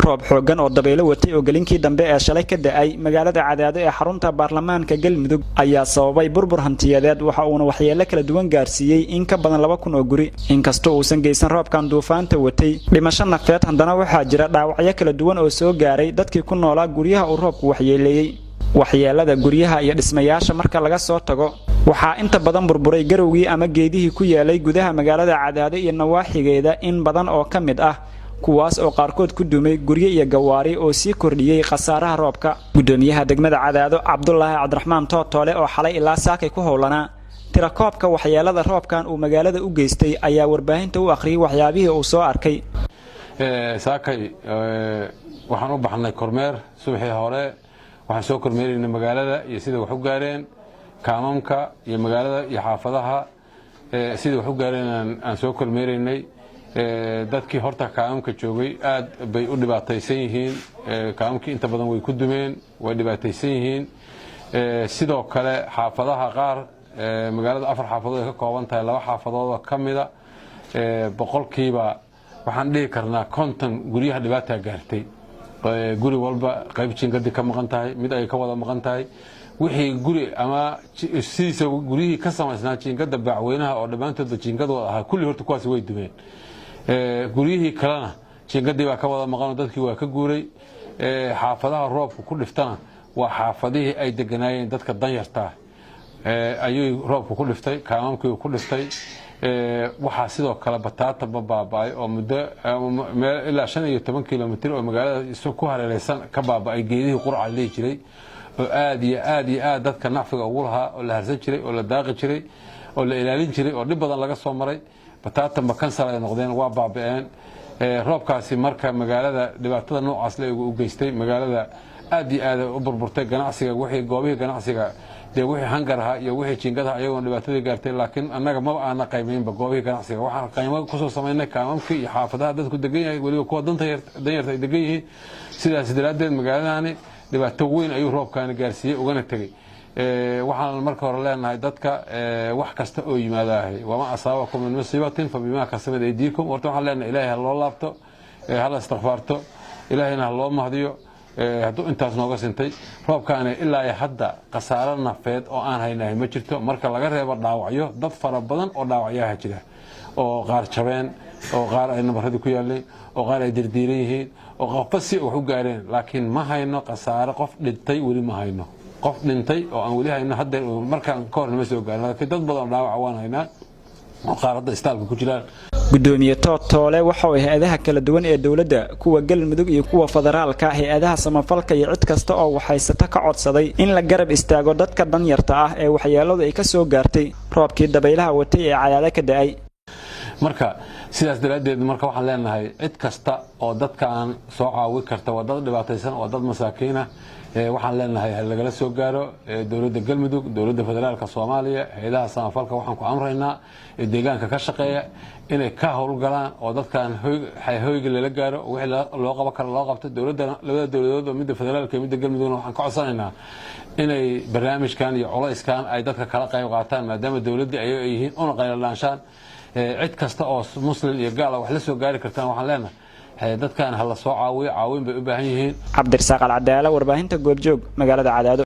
Roob xooggan oo dabaylo watay oo gelinkii dambe ee shalay ka da'ay magaalada Cadaado ee xarunta baarlamaanka Galmudug ayaa sababay burbur hantiyadeed. Waxa uuna waxyeelo kala duwan gaarsiiyey in ka badan 2000 oo guri. Inkastoo uusan geysan roobkan duufaanta watay dhimasho nafeed, haddana waxaa jira dhaawacyo kala duwan oo soo gaaray dadkii ku noolaa guryaha uu roobku waxyeeleeyey. Waxyeelada guryaha iyo dhismayaasha marka laga soo tago, waxaa inta badan burburay garowgii ama geedihii ku yaalay gudaha magaalada Cadaado iyo nawaaxigeeda in badan oo ka mid ah, kuwaas oo qaarkood ku dumay guryo iyo gawaari oo sii kordhiyey khasaaraha roobka. Gudoomiyaha degmada Cadaado, Cabdulaahi Cabdiraxmaan Tootoole, oo xalay ilaa saakay ku howlanaa tirakoobka waxyeelada roobkan uu magaalada u geystay, ayaa warbaahinta u akhriyey waxyaabihii uu soo arkay. Saakay waxaan u baxnay kormeer. Subaxii hore waxaan soo kormeeraynay magaalada iyo sida wax u gaareen, kaamamka iyo magaalada iyo xaafadaha sida wax u gaareen aan soo kormeeraynay. Dadkii horta kaamamka joogay aad bay u dhibaataysan yihiin. Kaamamkii inta badan way ku dumeen, way dhibaataysan yihiin. Sidoo kale xaafadaha qaar, magaalada afar xaafadood ay ka kooban tahay, laba xaafadoodoo ka mida 100% waxaan dhihi karnaa 50 guryaha dhibaataa gaartay. Guri walba qayb jiingadii ka maqan tahay, mid ay ka wada maqan tahay. Wixii guri ama sidiisa guryihii ka samaysnaa jiingada baacweynaha oo dhammaantoodba jiingadooda ahaa, kulli horta kuwaasi way dumeen. Guryihii kalena jiingadii baa ka wada maqanoo dadkii waa ka guuray. Xaafadaha roobku ku dhiftana waa xaafadihii ay deganaayeen dadka danyartaa ayuu roobku ku dhiftay, kaamamkii ku dhiftay. Waxaa sidoo kale bataataba baaba'ay oo muddo ilaa 15 kilomitir oo magaalada ku hareereysan ka baaba'ay geedihii qurca la dhihi jiray oo aad iyo aad iyo aad dadka nacfiga ugu lahaa, oo la harsan jiray oo la daaqi jiray oo la ilaalin jiray oo dhib badan laga soo maray. Bataatanba kansal ay noqdeen, waa baaba'een. Roobkaasi marka magaalada dhibaatada noocaas le u geystay, magaalada aad iyo aad u burburtay. Ganacsiga, wixii goobihii ganacsiga dee, wixii hangar ahaa iyo wixii jiingadaha ayagoona dhibaatadii gaartay, laakiin annaga maba aana qaymaynba goobihii ganacsiga. Waxaan qaymo kusoo samaynay kaamamkii iyo xaafadaha dadku degan yahay, weliba kuwa danyarta ay degan yihiin. Sidaas daraaddeed magaaladani dhibaato weyn ayuu roobkaani gaarsiiyey ugana tegey. Waxaan marka hore leenahay dadka, wax kasta oo yimaadaahay, وما أصابكم من مصيبة فبما كسبت أيديكم. Horta waxaan leenahay Ilaahay ha loo laabto, hala istikfaarto, Ilaahayna ha loo mahdiyo hadduu intaas nooga sintay roobkaani. Ilaa iyo hadda khasaaro nafeed oo aan haynahay ma jirto, marka laga reebo dhaawacyo. Dad fara badan oo dhaawacyaha jira oo qaar jabeen, oo qaar ay nabaradii ku yaaleen, oo qaar ay dirdiiran yihiin, oo qofba si wax u gaareen, laakiin ma hayno khasaare qof dhintay. Weli ma hayno qof dhintay oo aan weli hayno hadda markaan ka hor nama soo gaarin, laakiin dad badan oo dhaawaca waan haynaa oo qaar hadda istaalka ku jiraan. Gudoomiye Tootoole waxa uu hay-adaha kala duwan ee dowladda, kuwa Galmudug iyo kuwa federaalka, hay-adaha samafalka iyo cid kasta oo waxhaysata ka codsaday in la garab istaago dadka danyarta ah ee waxyeeladu ay ka soo gaartay roobkii dabaylaha watay ee Cadaado ka da'ay. Marka sidaas daraaddeed marka waxaan leenahay cid kasta oo dadkaan soo caawi karta, waa dad dhibaataysan, waa dad masaakiinah, waxaan leenahay ha lagala soo gaaro dowladda Galmudug, dowladda federaalka Soomaaliya, hay-adaha samafalka. Waxaan ku amraynaa ee deegaanka ka shaqeeya inay ka howlgalaan oo dadkan hoyga lala gaaro, wixii loo qaban karo loo qabto. Dowladda, labada dowladood oo midda federaalka iyo midda Galmudugna, waxaan ka codsanaynaa inay barnaamijkan iyo culayskan ay dadka kala qayb qaataan, maadaama dowladdii ayaga ay yihiin, una qayladhaanshaan. Cid kasta oo muslim iyo gaala wax la soo gaari kartaan, waxaan leenahay dadkan ha la soo caawiyo, caawin bay u baahan yihiin. Cabdirasaaq Alcadaala, warbaahinta Goobjoog, magaalada Cadaado.